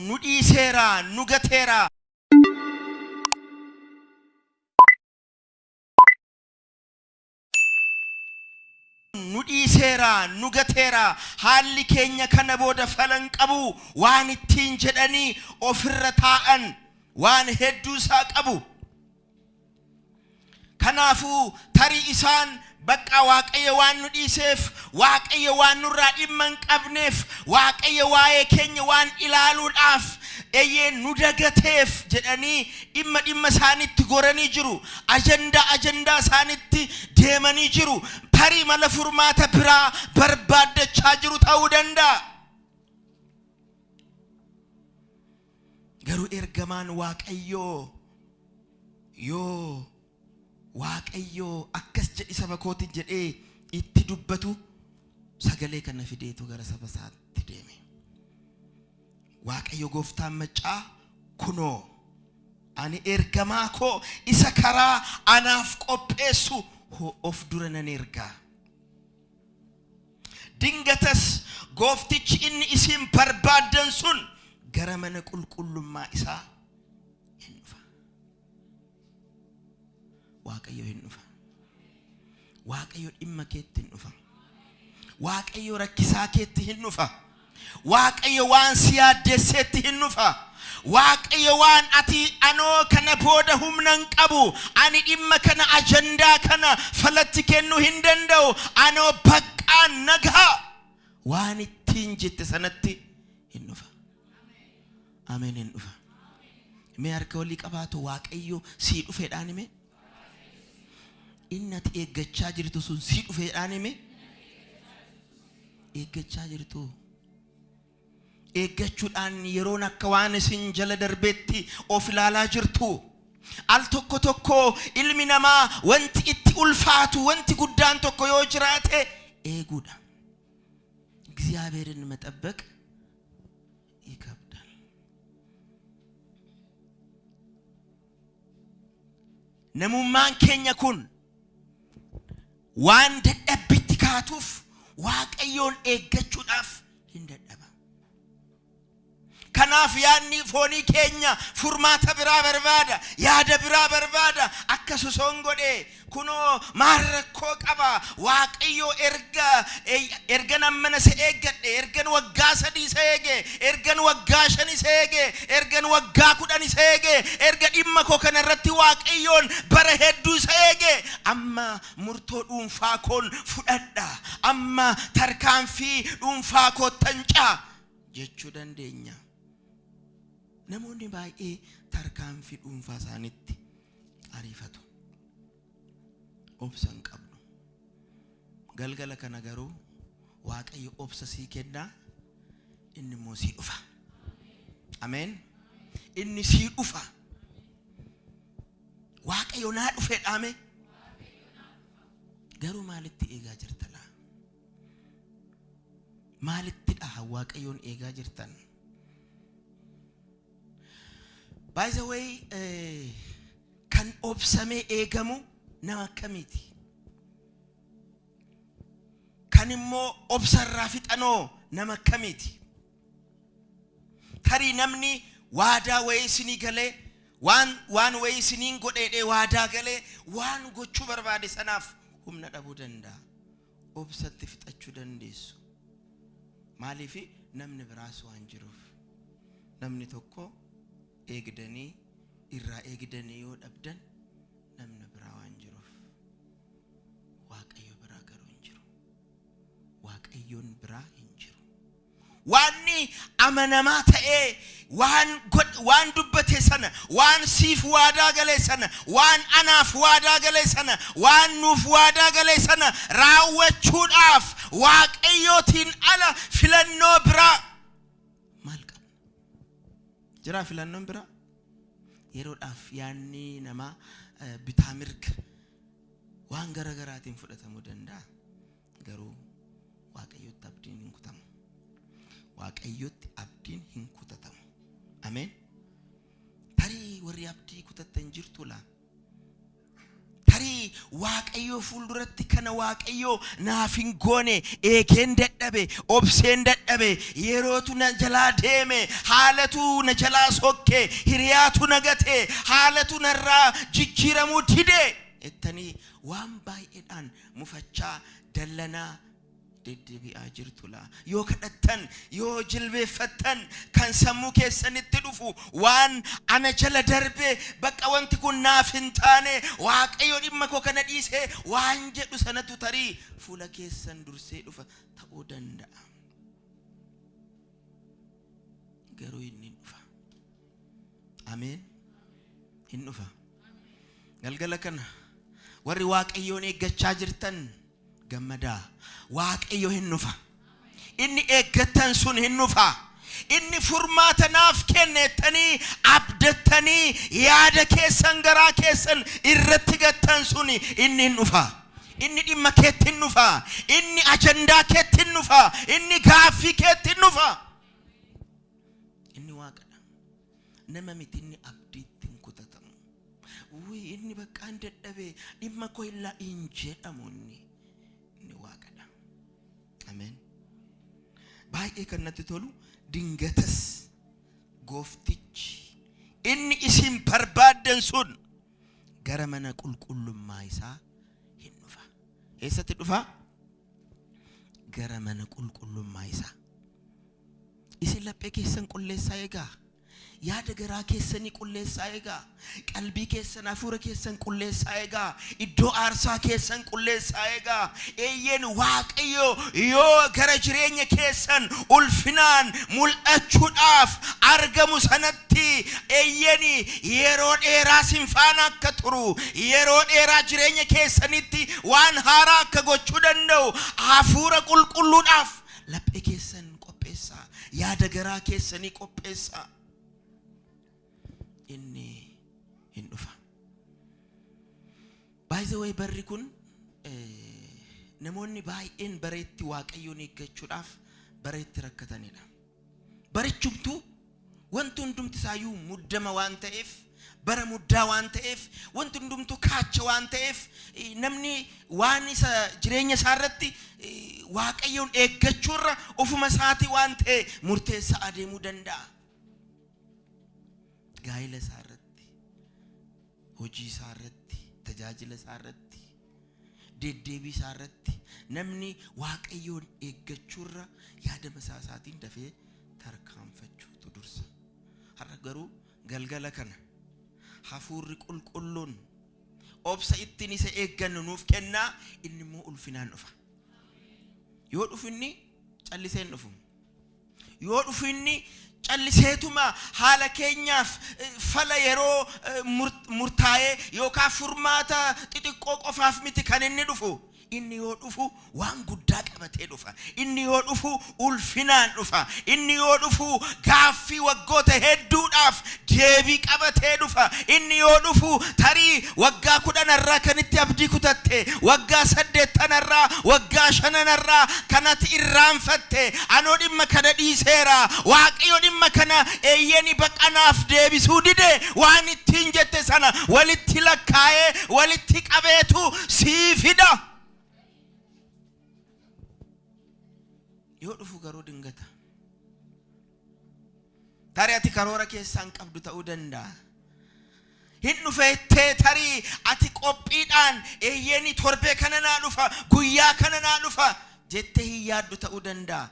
Nu dhiiseera, nu gateera. Nu dhiiseera, nu gateera, haalli keenya kana booda fala hin qabu waan ittiin jedhanii ofirra taa'an waan hedduu isaa qabu. Kanaafuu tarii isaan bakka Waaqayyo waan nu dhiiseef, Waaqayyo waan nurraa dhimma hin qabneef, Waaqayyo waa'ee keenya waan ilaaluudhaaf eeyyee nu dagateef jedhanii dhimma dhimma isaanitti goranii jiru. Ajandaa ajandaa isaanitti deemanii jiru. Tarii mala furmaata biraa barbaaddachaa jiru ta'uu danda'a. Garuu ergamaan Waaqayyoo yoo Waaqayyoo akkas jedhi saba kootiin jedhee itti dubbatu, sagalee kana fideetu gara saba isaatti deeme. Waaqayyo gooftaan maccaa, "Kunoo, ani ergamaa koo isa karaa anaaf qopheessu of dura nan ergaa. Dingatas gooftichi inni isin barbaaddan sun gara mana qulqullummaa isaa hin dhufa." Waaqayyo hin dhufa. Waaqayyo dhimma keetti hin dhufa. Waaqayyo rakkisaa keetti hin dhufa. Waaqayyo waan si yaaddesseetti hin dhufa. Waaqayyo waan ati "Anoo kana booda humna hin qabu, ani dhimma kana, ajandaa kana falatti kennuu hin danda'u, anoo baqqaan nagaa" waan ittiin jette sanatti hin dhufa. Ameen, hin dhufa. Mee harka walii qabaatu, "Waaqayyo sii dhufeedhaan" hime. Inni ati eeggachaa jirtu sun sii dhufeedhaan hime. Eeggachaa jirtu. Eeggachuudhaan yeroon akka waan isin jala darbeetti of ilaalaa jirtu. Al tokko tokko ilmi namaa wanti itti ulfaatu, wanti guddaan tokko yoo jiraate, eeguudha. እግዚአብሔርን መጠበቅ ይከብዳል። Namummaan keenya kun waan dadhabbitti kaatuuf Waaqayyoon eeggachuudhaaf hin dadhaba. Kanaaf yaadni foonii keenya furmaata biraa barbaada, yaada biraa barbaada. Akkas osoon godhe kunoo maal rakkoo qaba? Waaqayyo erga nan isa eeggadhe, ergan waggaa 3 isa eege, ergan waggaa 5 isa eege, ergan waggaa 10 isa eege, erga dhimma koo kana irratti Waaqayyoon bara hedduu isa eege, amma murtoo dhuunfaa koon fudhadha, amma tarkaanfii dhuunfaa koottan ce'a jechuu dandeenya. Namoonni baay'ee tarkaanfii dhuunfaa isaaniitti ariifatu. Obsa hin qabnu. Galgala kana garuu Waaqayyo obsa sii kennaa, inni immoo sii dhufa. Ameen. Inni sii dhufa. "Waaqayyo naa dhufe" dhaame. Garuu maalitti eegaa jirta laa? Maalitti dhaha Waaqayyoon eegaa jirtan? By the way, kan obsamee eegamu nama akkamiiti? Kan immoo obsarraa fixanoo nama akkamiiti? Tarii namni waadaa wayii isinii galee, waan wayii isiniin godheedhee waadaa galee, waan gochuu barbaade sanaaf humna dhabuu danda'a. Obsatti fixachuu dandeessu. Maaliif? Namni biraas waan jiruuf. Namni tokko eegdanii, irraa eegdanii yoo dhabdan, namni biraa waan jiruuf. Waaqayyo biraa garuu hin jiru. Waaqayyoon biraa hin jiru. Waanni amanamaa ta'ee waan dubbate sana, waan siif waadaa gale sana, waan anaaf waadaa gale sana, waan nuuf waadaa gale sana raawwachuudhaaf Waaqayyootiin ala filannoo biraa maal qabna? Jiraa filannoon biraa? Yeroodhaaf yaadni namaa bitaa mirga waan gara garaatiin fudhatamuu danda'a. Garuu Waaqayyotti abdiin hin kutamu. Waaqayyotti abdiin hin kutatamu. Ameen. Tarii warri abdii kutattan jirtu laa? Tarii Waaqayyoo fuulduratti kana Waaqayyoo naaf hin goone, eegeen dadhabe, obseen dadhabe, yerootu na jalaa deeme, haalatu na jalaa sokke, hiriyaatu na gate, haalatu narraa jijjiiramuu dide jettanii waan baay'eedhaan mufachaa, dallanaa deddeebi'aa jirtu laa? Yoo kadhattan, yoo jilbeeffattan, kan sammuu keessanitti dhufu waan ana jala darbe, bakka wanti kun naaf hin taane, Waaqayyo dhimma koo kana dhiisee waan jedhu sanatu tarii fuula keessan dursee dhufa ta'uu danda'a. Garuu inni hin dhufa. Ameen. Hin dhufa. Galgala kana warri Waaqayyoon eeggachaa jirtan gammadaa. Waaqayyo hin dhufa. Inni eeggattan sun hin dhufa. Inni furmaata naaf kenne jettanii abdattanii yaada keessan, garaa keessan irratti gattan sun inni hin dhufa. Inni dhimma keetti hin dhufa. Inni ajandaa keetti hin dhufa. Inni gaaffii keetti hin dhufa. Inni Waaqadha. Nama miti inni abdiitti hin kutatamu. Wuy, inni baqqaan dadhabe, dhimma koo hin jedhamu inni. Inni Waaqadha. Ameen. Baay'ee kan natti tolu, dingatas gooftichi inni isin barbaaddan sun gara mana qulqullummaa isaa hin dhufa. Eessatti dhufa? Gara mana qulqullummaa isaa. Isin laphee keessan qulleessaa eegaa. Yaada garaa keessanii qulleessaa eegaa. Qalbii keessan, hafuura keessan qulleessaa eegaa. Iddoo aarsaa keessan qulleessaa eegaa. Eeyyeen, Waaqayyo yoo gara jireenya keessan ulfinaan mul'achuudhaaf argamu sanatti, eeyyeen, yeroo dheeraa sin faana akka turu, yeroo dheeraa jireenya keessanitti waan haaraa akka gochuu danda'u, hafuura qulqulluudhaaf laphee keessan qopheessaa. Yaada garaa keessanii qopheessaa. Inni hin dhufa. By the way, barri kun namoonni baay'een bareetti Waaqayyoon eeggachuudhaaf bareetti rakkatanidha. Barichumtuu wanti hundumti isaayyuu muddama waan ta'eef, bara muddaa waan ta'eef, wanti hundumtuu kaacha waan ta'eef, namni waan isa jireenya isaa irratti Waaqayyoon eeggachuurra ofuma isaatii waan ta'e murteessaa adeemuu danda'a. Gaa'ela isaa irratti, hojii isaa irratti, tajaajila isaa irratti, deddeebii isaa irratti namni Waaqayyoon eeggachuurra yaada mataa isaatiin dafee tarkaanfachuutu dursa. Har'a garuu galgala kana hafuurri qulqulluun obsa ittiin isa eeggannu nuuf kennaa, inni immoo ulfinaan dhufa. Yoo dhufu inni callisee hin dhufu. Yoo dhufu inni calliseetuma haala keenyaaf fala yeroo murtaa'ee yookaan furmaata xixiqqoo qofaaf miti kan inni dhufu. Inni yoo dhufu waan guddaa qabatee dhufa. Inni yoo dhufu ulfinaan dhufa. Inni yoo dhufu gaaffii waggoota hedduudhaaf deebii qabatee dhufa. Inni yoo dhufu tarii waggaa 10rraa kan itti abdii kutatte, waggaa 8rraa, waggaa 5rraa kanatti irraanfatte, anoo dhimma kana dhiiseera, Waaqayyo dhimma kana eeyyeni baqanaaf deebisuu dide waan ittiin jette sana walitti lakkaa'ee walitti qabeetu sii fida. Yoo dhufu garuu dingata. Tarii ati karoora keessaan qabdu ta'uu danda'a. Hin dhufeettee tarii ati qophiidhaan eeyyeni torbee kana naa dhufa, guyyaa kana naa dhufa jettee hin yaaddu ta'uu danda'a.